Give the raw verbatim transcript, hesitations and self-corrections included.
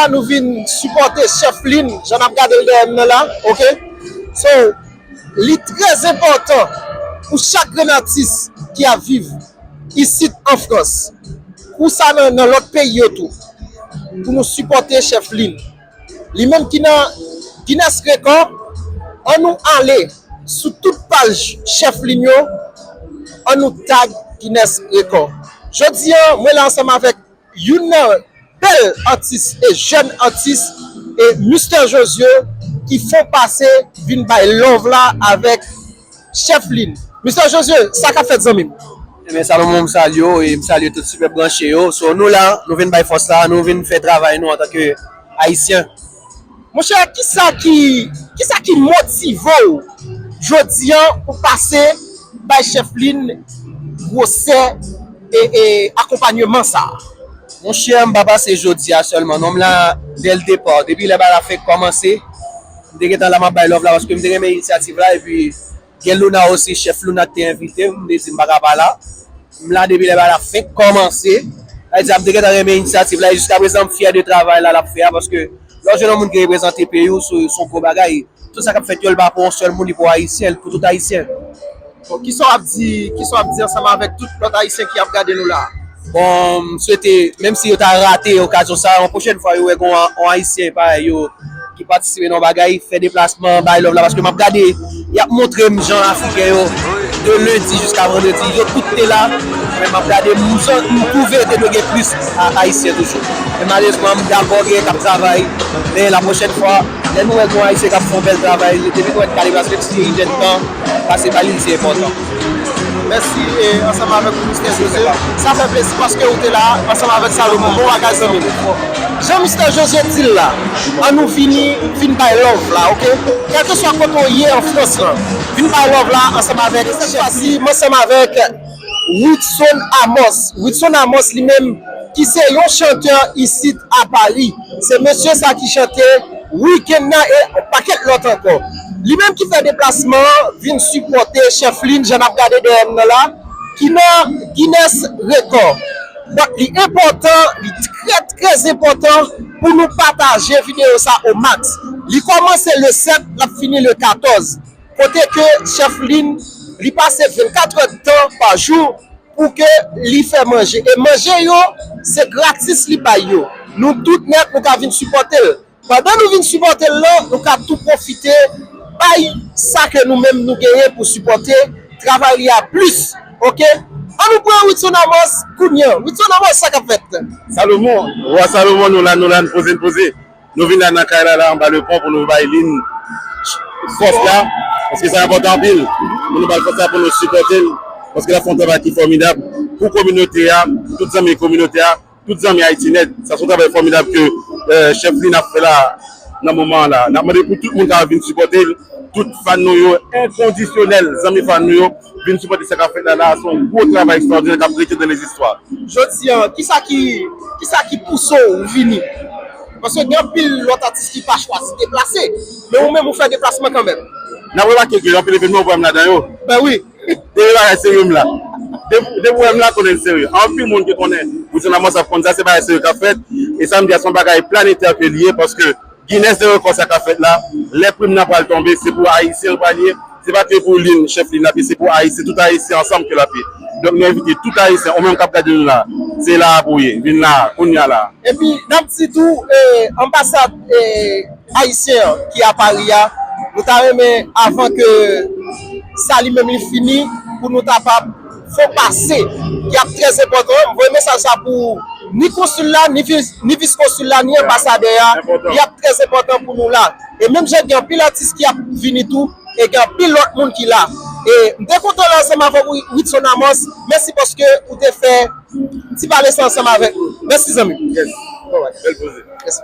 Nou vin sipòte Chèf Lin, jan n ap gade l dèyè m nan la, oke? So, li trè enpòtan pou chak grenn atis ki ap viv isit an Frans, pou sa nan, nan lòt peyi yo tou, pou nou sipòte Chèf Lin. Li menm ki nan Guinness Record, an nou ale sou tout paj Chèf Lin yo, an nou tag Guinness Record. Jodi a, mwen la ansanm avèk youn nan bèl atis e jèn atis, e Mister Josué ki fon pase vin bay love la avèk Chèf Lin. Mister Josué, sa k ap fèt, zanmi m? Ebyen, Salomon, m salye w e m salye tout sipè branche yo. So, nou la, nou vin bay fòs la, nou vin fè travay nou antanke Ayisyen. Monchè, kisa ki, kisa ki motive w jodi a pou pase bay Chèf Lin gwosè e, e akonpanyeman sa a? Monchè, m pa pase jodi a sèlman, non, m la dès le départ. Depi lè bagay la fenk kòmanse, m te gentan la, m ap bay love la, paske m te renmen inisyativ la, epi gen Luna osi, Chèf Luna ki te envite m, m te di m pa ka pa la. M la depi lè bagay la fenk kòmanse. Sa vle di, m te gentan renmen inisyativ la, e jiskaprezan, m fyè de travay la, l ap fè a, paske lè w jwenn yon moun ki reprezante peyi w, se, se yon gwo bagay. Tout sa k ap fèt yo, li pa pou yon sèl moun, li pou Ayisyen, li pou tout Ayisyen. Bon, kisa w ap di, kisa w ap di ansanm avèk tout lòt Ayisyen ki ap gade nou la? Bon, m swete, menm si yo ta rate okazyon sa a, yon pwochèn fwa, yo wè gen yon, yon Ayisyen parèy yo ki patisipe nan yon bagay, fè deplasman, bay love la, paske m ap gade, y ap montre m jan Afriken yo, de lendi jiska vandredi, yo tout te la, men m ap gade, m san-, m twouve te dwe gen plis a-, Ayisyen toujou. Men malerezman, m dakò gen k ap travay, men lapwochèn fwa, lè nou wè gen yon Ayisyen k ap fè yon bèl travay, depi nou wè l ka depase, menm si se yon inèdtan, pase ba li, se enpòtan. Mèsi, e ansanm avèk ou, Mister José. Sa fè plezi paske ou te la ansanm avèk Salomon. Bon bagay, zanmi m. Jan Mister José di l la, an nou vini, vin bay love la, oke? Kèlkeswa kote w ye an Frans lan, vin bay love la ansanm avèk, sèt fwa si, m ansanm avèk Woodson Amos. Woodson Amos, li menm, ki se yon chantè isit a Pari. Se mesye sa ki chante Weekend nan e yon pakèt lòt ankò. Li menm ki fè deplasman an, vin sipòte Chèf Lin, jan n ap gade dèyè m nan la, ki nan Guinness Record. Donk, li enpòtan, li trè, trè enpòtan pou nou pataje videyo sa o max. Li kòmanse le sèt, l ap fini le katòz. Kote ke Chèf Lin, li pase vennkat è tan pa jou pou ke li fè manje. E manje yo, se gratis li bay yo. Nou tout nèt, nou ka vin sipòte l. Pandan nou vin sipòte l lan, nou ka tou pwofite bay sa ke nou menm nou genyen pou sipòte travay li a plis. Oke? An nou pran Woodson Amos kounye a. Woodson Amos, sa k ap fèt? Salomon, wa Salomon, nou la, nou la, n poze, n poze. Nou vin la nan kay la, la, anba le pon pou nou bay Lin fòs la, paske sa enpòtan anpil. Pou nou ba l fòs la, pou nou sipòte l, paske l ap fè yon travay ki fòmidab pou kominote a, tout zanmi kominote a, tout zanmi Ayiti nèt. Sa se yon travay fòmidab ke, euh, Chèf Lin ap fè la, nan moman an la. N ap mande pou tout moun ka vin sipòte l, tout fan nou yo, enkondisyonèl, zanmi fan nou yo, vin sipòte sa k ap fèt la, la, se yon gwo travay ekstwòdinè k ap rete dans les histoires. Jodi a, kisa ki, kisa ki pouse w vini? Paske gen anpil lòt atis ki pa chwazi deplase, men ou menm ou fè deplasman kanmenm. N ap remake ke anpil evènman ou wè m ladan yo. Ben wi. Depi bagay serye m la. Depi, depi w wè m la, konnen l serye. Anpil moun ki konnen Woodson Amos ap konn sa, se bagay serye k ap fèt. E sa m di a, se yon bagay planetè ke l ye, paske Guinness de rekò sa k ap fèt la, lè prim nan pral tonbe, se pou Ayisyen l pral ye, se pa ke pou Lin, Chèf Lin l ap ye, se pou Ayisyen, tout Ayisyen ansanm ke l ap ye. Donk, nou envite tout Ayisyen, ou menm k ap gade nou la, se la a pou w ye, vin la a, kounye a la a. Epi, n ap di tou, e, anbasad, e, ayisyen an ki a Pari a, nou ta renmen, avan ke sa li menm li fini, pou nou ta pa fon pase ki ap trè enpòtan. M voye mesaj sa pou ni konsil la, ni vis, ni vis konsil la, ni anbasadè a. Enpòtan. Li ap trè enpòtan pou nou la. E menm jan gen anpil atis ki ap vini tou, e gen anpil lòt moun ki la. E m te kontan la ansanm avèk Wi-, Witson Amos. Mèsi paske ou te fè ti pale sa ansanm avèk nou. Mèsi, zanmi. Yes. Alright. Bèl poze. Yes.